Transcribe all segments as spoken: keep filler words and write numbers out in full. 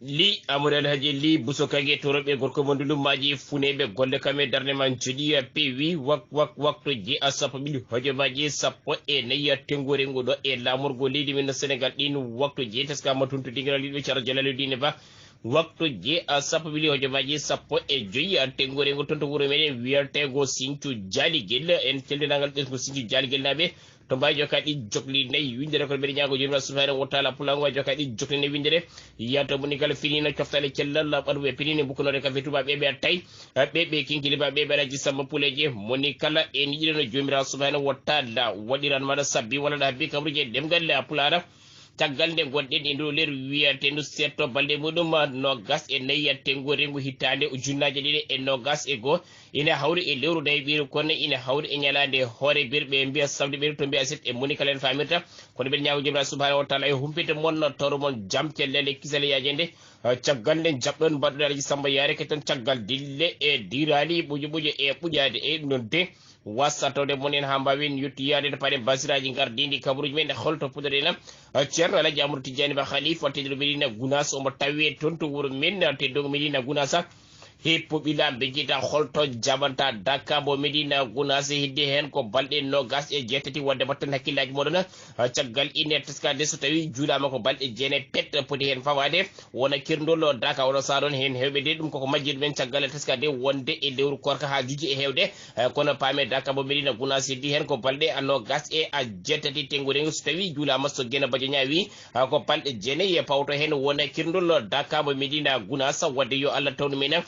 Li Amadou Alhaji Li Bousso Kage, toroɓe gorko mo ndulummaji funeɓe golle kam e darde ma joɗi a pewi wak wak wakto je a sappo ɓili hojomaji sappo e nayi a tengore ngo ɗo e lamorgo leydi men no Sénégal. Ɗin wakto je taskama tunto dingiral yiɗɓe caro Jalaluddin Ba. Wakto je a sappo ɓili hojomaji sappo e joyi a tengore ngo toon to wuro meɗen wiyatego Sinthiou Dialigel. En calminagal ɓesngo Sinthiou Dialigel naɓe to mbawi joka ɗi jokli nayi windere kono mbeɗa ñaago jomiraɗo subhanahu wa taala pulango wa joka ɗi jokli nayi windere. Yiya to moni kala finino coftale cellal ɓaɗu ɓe pinini bukkunode kafe tuba ɓeɓe a tawi ɓeɓe kinkili ba ɓeɓe alaji samba puleje moni kala en yiɗino jomiraɗo subhanahu wa taala waɗiran maɗa sabbi walla ɗa habbi kabruje ɗemgal pulara. Caggal nde gonɗen e ndo ler wiyatendu setto balɗe muɗum nogas e nayi yattengo rengu hittande ujunnaji ɗiɗi e nogas e goo. Ina hawri e lewru dayɓiru kono ina hawri e ñalande hoore birɓe mbiya sabde ɓeru to mbiya set e moni kala en famirta. Kono mbeɗa ñaago jomiraɗo subhanahu wa taala e humpita mon toro mon jam cellele kisale yajende. Caggal nde jaɓɗon mbaɗɗude alaji samba yareke toon caggal dille e dirali ɓuƴo ɓuƴo e ɓuƴade e ɗum ɗon de wasa tawde mon en ha mbawen yettoyade to paɗe basiraji gardidi kabaruji men holto puɗɗoɗen. Ceerno Alaji Amadou Tidiani Ba Khalifa tedduɗo Medina Gounass omo tawe toon to wuro men tedduɗo Medina Gounass. Hippo ɓila mbejjita holto jaɓanta dakka mo Medina Gounass heddi hen ko balɗe nogas e jeetati wadde battan hakkillaji moɗon. Caggal ine teska nde so tawi juulama ko balɗe jeenayi pet poti hen fawade wona kirndol daka oɗo sa ɗon hen hewɓe de ɗum koko majjir men caggal e teska nde wonde e lewru korka ha juji e hewde. Eh, kono paame dakka mo Medina Gounass heddi hen ko balɗe a nogas e a jeetati tengude so tawi juulama so gena bajo ñaawi. Ah, ko balɗe jeenayi e pawto hen wona kirndol dakka mo Medina Gounass wadde yo Allah tawnu minen.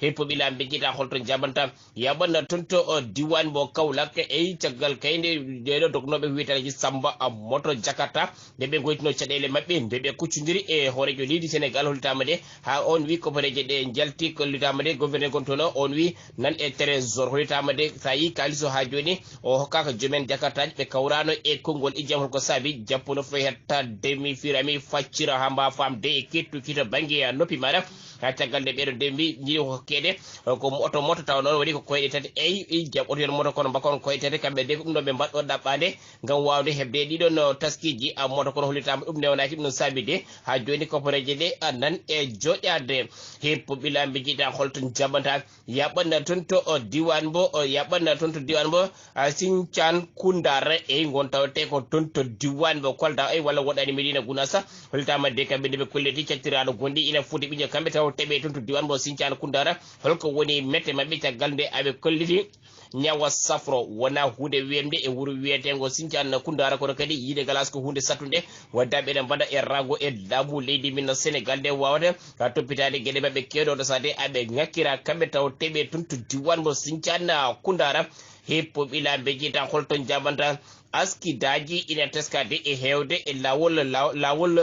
Hippo ɓila mbejjita holto jabanta yaɓanna toon to o diwan mo Kaolack e caggal kayde ɗeɗo dognoɓe wiyetaji Samba a moto Jakarta nde ɓe goytino caɗele maɓɓe nde ɓe kuccodiri e hoorejo leydi Sénégal holtama de ha on wi kopareje ɗe jalti kollitama de gouverneur gon toon on wi nan e trésor holitama de sa yi kalis o ha joni o hokkaka jomen jakartaji ɓe kawrano e konngol ijam holko saabi jappuno fof hetta demi firami faccira ha mba famde e kettuki to banggue noppi maɗa. Ha caggal nde ɓeɗo de mbi jiɗi ko hokkede ko oto moto tawa noon waɗi ko koyɗe tati eyi ijam oto yon moto kono mbakon koyɗe tati kamɓe de ko ɗum ɗo ɓe mbaɗɗo ɗaɓɓade. Ngam wawde heɓde ɗiɗon taskiji a moto kono hollitama ɗum newnaki ɗum sabi de ha joni koporeje ɗe a nan e joɗade. Hippo ɓilamɓe jiita holto jaɓanta yaɓanna toon to o diwan mbo o yaɓanna toon to diwan mbo a sinchan kundar e gon tawte ko toon to diwan mbo kolda e walla woɗani medina gunasa. Hollitama de kamɓe nde ɓe kolliti cattiraɗo gonɗi ina foti ɓiƴo kamɓe taw teɓe toon to diwan mbo sinchan kundar. Holko woni mette maɓɓe caggal nde aɓe kolliti ñawa safro wona hunde wemde e wuro wiyetengo Sindian Kundara kono kadi yiide galas ko hunde sattunde. Waddaɓe ene mbaɗa e rago e laamu leydi min Sénégal nde wawata ka toppitade gueɗe maɓɓe keɗoɗo sade aɓe ngakkira kamɓe taw teɓe tun to diwan mo Sindian Kundara. Heppo ɓila mbejita holto jabanta askidaji ina teskade e hewde e lawol law- lawol.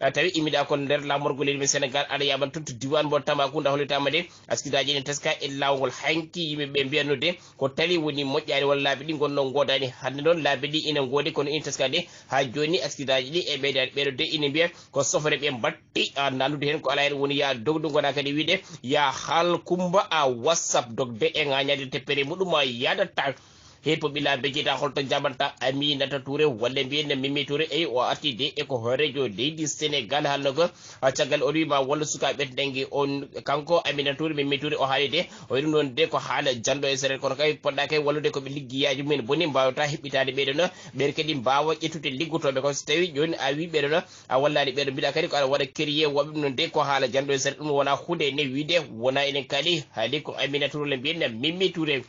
Eh, tawi imiɗa kon nder lamorgo leydi men Sénégal aɗa yaɓan tun to diwan mo Tambacounda hollitama de askidaji ina teska e lawol hanki yimɓe ɓe mbiyanno de ko tali woni moƴƴani walla laabi ɗi gonno godani hande noon laabi ɗi ina godi kono ina teska de ha joni askidaji ɗi e ɓeydaɗi ɓeɗo de ina mbiya ko sofre ɓe mbatti a nandude hen ko ala hen woni ya dogdu gona kadi wiide ya hal kumba a whatsapp dogde e gañade teppere muɗum a yadata. Heppo ɓila bejita holto jabanta aminata touré walla mbiyen mimi touré eyi o arti de e ko hoorejo leydi sénégal halnogo. Caggal o wima walla sukaɓe ɓetɗengi on kanko aminata touré mimi touré o haali de o wiɗum noon de ko haala janɗo e seret kono kay poɗɗa kay wallude koɓe liggiyaji mumen boni mbawata heɓɓitade ɓeɗo no ɓen kadi mbawa ƴettude liggotoɓe kon so tawi joni a wi ɓeɗo no a wallani ɓeɗo mbiɗa kadi ko aɗa waɗa kérier woɓɓe ɗum noon de ko haala janɗo e seret ɗum wona hunde ne wiide wona enen kali haali ko aminata touré mbiyen mimi touré.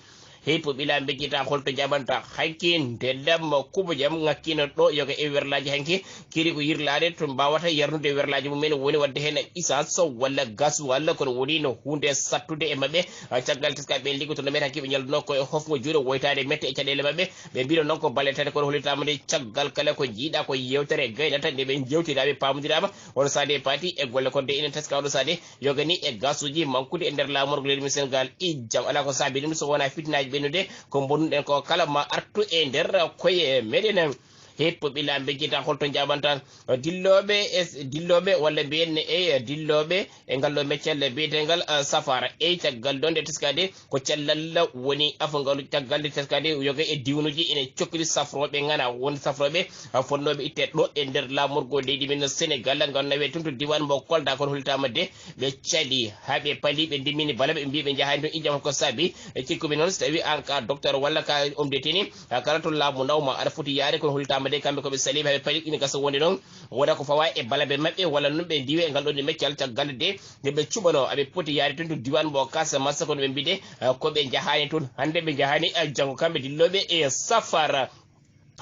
Hippo ɓila mbejjita holto jaɓanta hanki nde damma kubo jam ngakkino ɗo yoga e werlaji hanki kiri ko yirlade to mbawata yarnude werlaji mumen woni wadde hen essence walla gasoil kono woni no hunde sattude e maɓɓe. Caggal teskaɓe liggotono men hanki ɓe ñalduno koye hofgo juuɗe woytade mette e caɗele maɓɓe. Ɓe mbino noon ko balle tati kono holitama nde caggal kala ko jiiɗa ko yewtere gaynata nde ɓe jewtiraɓe pamodirama. Oɗo sade pati e golle kon de ina teska oɗo sade yogani e gasuji mankude e nder lamorgo leydi men sénégal ijam ala ko saabi ɗum so wona fitinaji ɓennude ko bonnuɗen ko kala ma artu e nder koye meɗen. Heppo ɓila mbejjita holto njaɓanta dillooɓe e dillooɓe walla mbiyen e dillooɓe e ngal ɗo meccelle biyetengal safara. Eyi, caggal ɗon nde teskade ko cellal woni afo ngal, caggal nde teskade yoga e diwnuji ene cokkiri safrooɓe ngana woni safrooɓe fonnooɓe itte ɗo e nder laamorgo leydi men Sénégal, ngam nawe tun to diwan mo Kolda, kono holtama de ɓe cali ha ɓe pali, ɓe ndimmini bala ɓe mbi ɓe njahani toon ijam. Ko saabi e cikkuɓe noon, so tawi an ka docteur walla ka homme d'État ni, a kala to laamu nawma aɗa foti yaade, kono holtama de kamɓe koɓe saliɓe haɓe pali. Ina gasa wonde noon wona ko fawa e balabe maɓɓe walla noon ɓe ndiwe e ngal ɗon meccal caggal de nde ɓe cuɓano aɓe poti yaade toon to diwan mo Casamance, kono ɓe mbide ko ɓe njahani toon hannde, ɓe njahani janngo kamɓe dillooɓe e safara.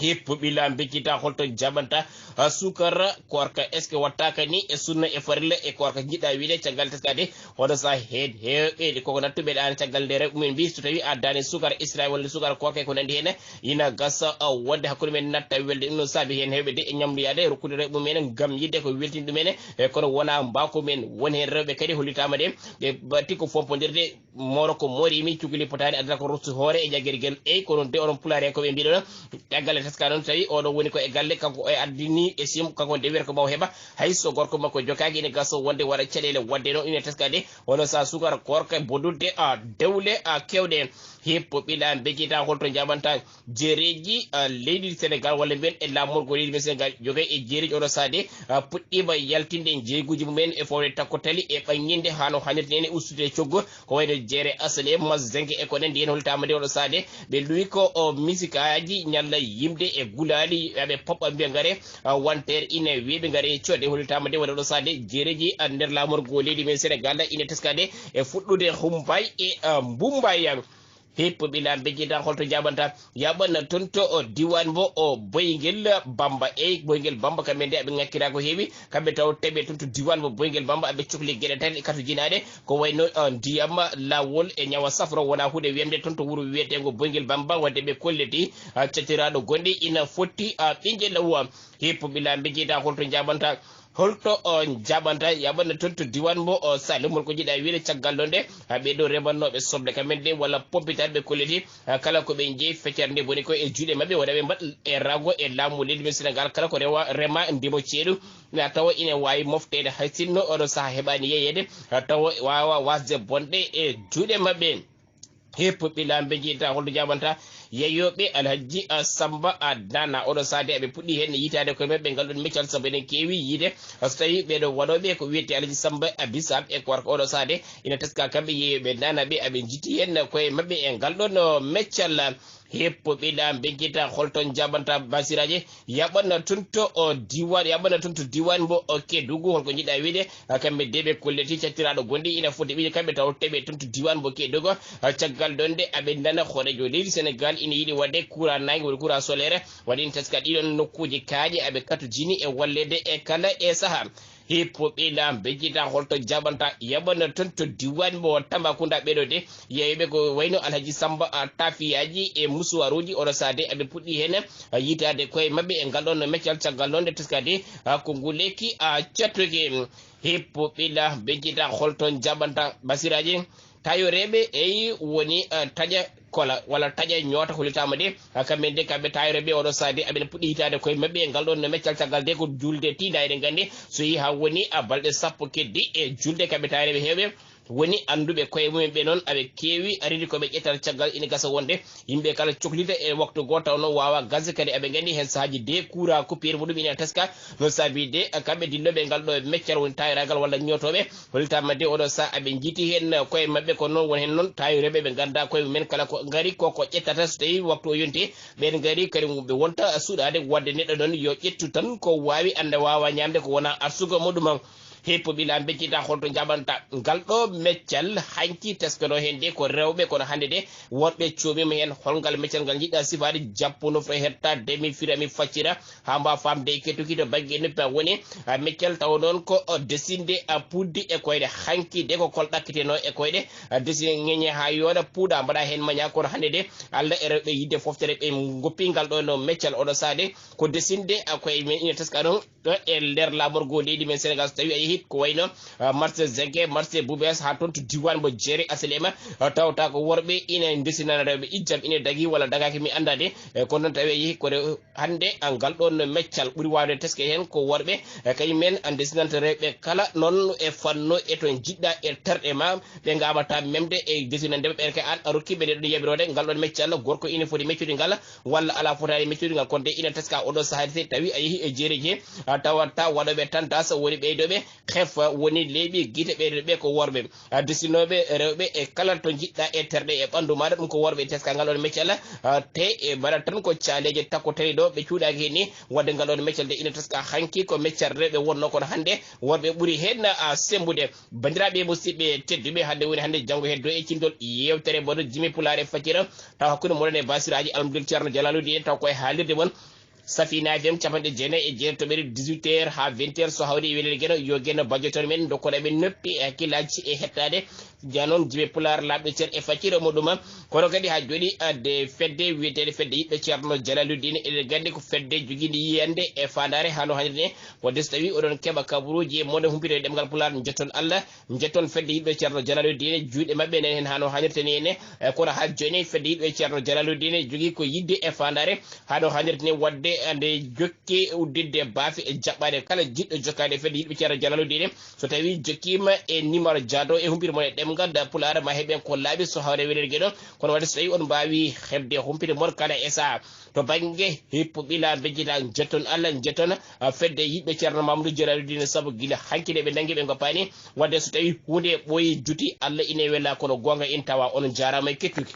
Hippo ɓila mbeccita holto jaɓanta sukar korka, est ce que wattaka ni e sunna e farilla e korka? Jiɗɗa wiide caggal teskade hono sa heed heewɓe koko nattuɓe ɗan caggal nde rewɓe mumen mbi so tawi addani sukar isra walla sukar korka e ko nandi hen, ina gasa wonde hakkude men natta welde. Ɗum no saabi hen heewɓe de e ñamloyade rokkude rewɓe mumen ngam yidde ko weltini ɗumen e kono wona mbako men. Woni hen rewɓe kadi hollitama de ɓe batti ko fompodirde moro ko morimi cukuli potani adata ko rostu hoore e jaggergel. Eyyi, ko noon de onon pularenkoɓe mbiɗon caggal e teska noon tawi oɗo woni ko e galle kanko o e addini e sim kanko nde wiyata ko maw heɓa hay so gorko makko jokaki ene gaso wonde waɗa caɗele wadde noon ine teska de. Hono sa sukara korka bodudde a dewle a kewɗe hippo ɓila mbejjita holto jaɓanta jeereji leydi Sénégal walla mbiyen e laamorgo leydi men Sénégal jogay e jeereji oɗo sade puɗɗima yaltinde jeeguji mumen e fawde takkotali e ɓannginde hano hannirta nene ustude e coggu ko wayno jeere asale mazenge e ko nandi hen holtama de oɗo sade ɓe luwi ko o misikaji ñalla yimde e gulali aɓe poɓɓa mbiya ngare wantere ina weeɓi ngare codde holtama de woni oɗo sade jeereji nder laamorgo leydi men Sénégal ina teskade e fuɗɗude humbay e mbumbay. Hippo ɓila mbejjita holto jaɓanta yaɓana toon to o diwan mo o boygel bamba. Eyyi, boygel bamba kamɓe nde aɓe ngakkira ko heewi kamɓe taw teɓe toon to diwan mo boygel bamba aɓe cokli gueɗe tati katujinaɗe ko wayno ndiyam lawol e ñawa safro wona huuɗe wiyamde toon to wuuro wiyetengo boygel bamba wadde ɓe kolliti cattiraɗo gonɗi ina fotti ɓinguel lawa. Hippo ɓila mbejjita holto jaɓanta holto o jaɓanta yaɓanna toon to diwan mo o salimol ko jiɗa wiide caggal ɗon de ha ɓe ɗo remannoɓe soble kamɓe de walla pompitaɓe kolliti kala ko ɓe jeeyi feccere nde boni ko e juuɗe maɓɓe wona ɓe mbaɗ e rago e laamu leydi men Sénégal kala ko rewa rema ndimo ceeɗu na tawa ina wawi moftede hay sinno oɗo saaha heɓani yeyede tawa wawa wasde bonde e juuɗe maɓɓe. Hippo ɓila mbejjita holto jaɓanta yeyoɓe alhaji samba a dana oɗo sade aɓe puɗɗi hen yitade koye maɓɓe ngal ɗon meccal samba enen kewi yiide so tawi ɓeɗo waɗoɓe ko wiyete alhaji samba a bisab e korka oɗo sade ina teska kamɓe yeyoɓe nanaɓe aɓe jiti hen koye maɓɓe e ngal ɗon meccal. Hippo ɓila mbejjita holton jaɓanta basiraji yaɓanna tun to o diwan yaɓanna tun to diwan mbo o kedugu holko jiɗa wiide kamɓe de ɓe kolliti cattiraɗo gonɗi ina foti wiide kamɓe taw teɓe toon to diwan mo keɗogo caggal ɗon de aɓe nana hoorejo leydi Sénégal ina yiɗi waɗde courant nangue woni courant solaire waɗi ina teska ɗiɗon nokkuji kaaƴe aɓe katojini e wallede e kala e saaha. Hippo ɓila mbejjita holto jaɓanta yaɓana toon to diwan mo Tambacounda ɓeɗo de yeeɓe ko wayno alhaji samba a tafiyaji e musuwaruji oɗo sade aɓe puɗɗi hen yitade koye maɓɓe e ngal ɗon no meccal caggal ɗon nde teskade ko nguleki a cattoke. Hippo ɓila mbejjita holton jaɓanta basiraji tayoreɓe eyi woni taƴa kola walla taƴa ñoota holitama de kamɓe de kamɓe tayoreɓe oɗo sade aɓene puɗɗi hitade koye maɓɓe e ngal ɗon no meccal caggal de ko julde tiɗa eɗen gandi so yi ha woni a balɗe sappo keddi e julde kamɓe tayoreɓe hewɓe woni annduɓe koye mumen ɓe noon aɓe keewi aridi koɓe ƴettata caggal ina gasa wonde yimɓe kala coklita e waktu goo taw noon wawa gasde kadi aɓe gandi hen saahaji de courant coupure muɗum ina teska. Noon saabi de kamɓe dilloɓe ngal ɗo meccal woni tayragal walla ñootoɓe holitama de oɗo sa aɓe jiiti hen koye maɓɓe kono noon won hen noon tawireɓe ɓe ganda koye mumen kala ko gari koko ƴettata so tawi waktu o yonti ɓen gari kadi ɓe wonta suuɗade wadde neɗɗo noon yo ƴettu tan ko wawi anda wawa ñamde ko wona arsugo muɗum. Hippo ɓila mbeccita holto jaɓanta ngal ɗo meccal hanki teskano hen de ko rewɓe kono hande de worɓe coomima hen holngal meccal ngal jiɗɗa sifade jappo nofre hetta demi firami faccira ha mbawa famde e kettuki to banggue noppi am woni meccal taw noon ko desinde puddi e koyɗe hanki de ko kol ɗakkiteno e koyɗe desine ñeñe ha yooɗa puuɗa mbaɗa hen maña kono hande de Allah e rewɓe yidde foftere ɓe goppi ngal ɗo no meccal oɗo sade ko desinde koye men ina teska ɗum ɗo e nder laamorgo leydi men Sénégal so tawi a yeehi Ko wayno, ah, marché Zege, marché Bubes, haa toon to diiwaan mo Jeere Asalema, ah, tawata ko worɓe ina ndesinana rewɓe ijjam, ina dagi walla dagaaki mi anndaa de. Eh, kono noon tawi yehi ko rew-, hannde, ah, ngal ɗoon meccal ɓuri waawde teske heen ko worɓe, eh, kañum en, ah, ndesinanta rewɓe kala noon e fannu e to njiɗɗa e terɗe ma, ɓe ngaawata memde e ndesinande ɓe, ɓen kay aan a rokki ɓe nde ɗon yamirode, ngal ɗoon meccal gorko ina foti meccude ngal walla alaa fotaani meccude ngal, kono de ina teska oɗo sahaa de, tawi a yehi e jeereji he, a tawata waɗooɓe tantasa woni ɓeydooɓe, xef woni leeɓi gite ɓeydoɓe ko worɓe. Ah, desinooɓe rewɓe e kala to njiɗɗa e terɗe e ɓanndu maaɗa, ɗum ko worɓe e teskangal on meccal. Ah, te e mbaɗa tan ko caaleeje takko tawi ɗo ɓe cuuɗaaki heen ni, wadde ngal on meccal de ina teska hanki ko meccal rewɓe wonno, kono hannde worɓe ɓuri heen, ah, semmbude. Banndiraaɓe musidɓe tedduɓe, hannde woni hannde janngo heddo e cindol yeewtere mon Jimi Pulaar e Facciro, taw hakkunde moɗon e Basiraaji Alhamdulillah Ceerno Jalaaluddin, taw koye haalirde mon Safina F M capanɗe jeenayi e jeetati toɓɓere dix-huit heures haa vingt heures, so hawri e welel Geno, yo Geno bajjo toon men, dokkoɗo men noppi e hakkillaaji e hettaade. Jaa noon, Jimi Pulaar laaɓɗo cer e facciro muɗum. Kono kadi haa jooni, adde fedde wiyeteende fedde yiɗɓe Ceerno Jalaluddin, eɗen nganndi ko fedde jogiinde yiyannde e faandaare haa no haanirta ni. Wadde so tawii oɗon keɓa kabaruuji e moɗon humpito e ɗemngal Pulaar, njetton Allah, njetton fedde yiɗɓe Ceerno Jalaluddin, juuɗe maɓɓe nani heen haa no haanirta ni ne. E kono haa jooni fedde yiɗɓe Ceerno Jalaluddin jogii ko yiɗde e faandaare haa no haanirta ni, wadde nde jokki udditde baafe e jaɓɓaade kala jiɗɗo jokkaade fedde yiɗɓe Ceerno Jalaluddin. So tawii jokkiima e numéro jaaɗo e humpito mon e ɗemngal Pulaar, ma heɓen ko laaɓi so hawre welel Geno. Kono wadde so tawii on mbaawi heɓde humpito mon kala e sahaa to bannge hippo ɓila bejjita, njetton Allah, njetton, ah, fedde yiɗɓe Ceerno Mamadou Jalaluddin, sabu gila hanki nde ɓe nanngi ɓe ngoppaani. Wadde so tawii huunde ɓooyi juti, Allah ine wela, kono goonga in tawa. On njaaraama e kettuki.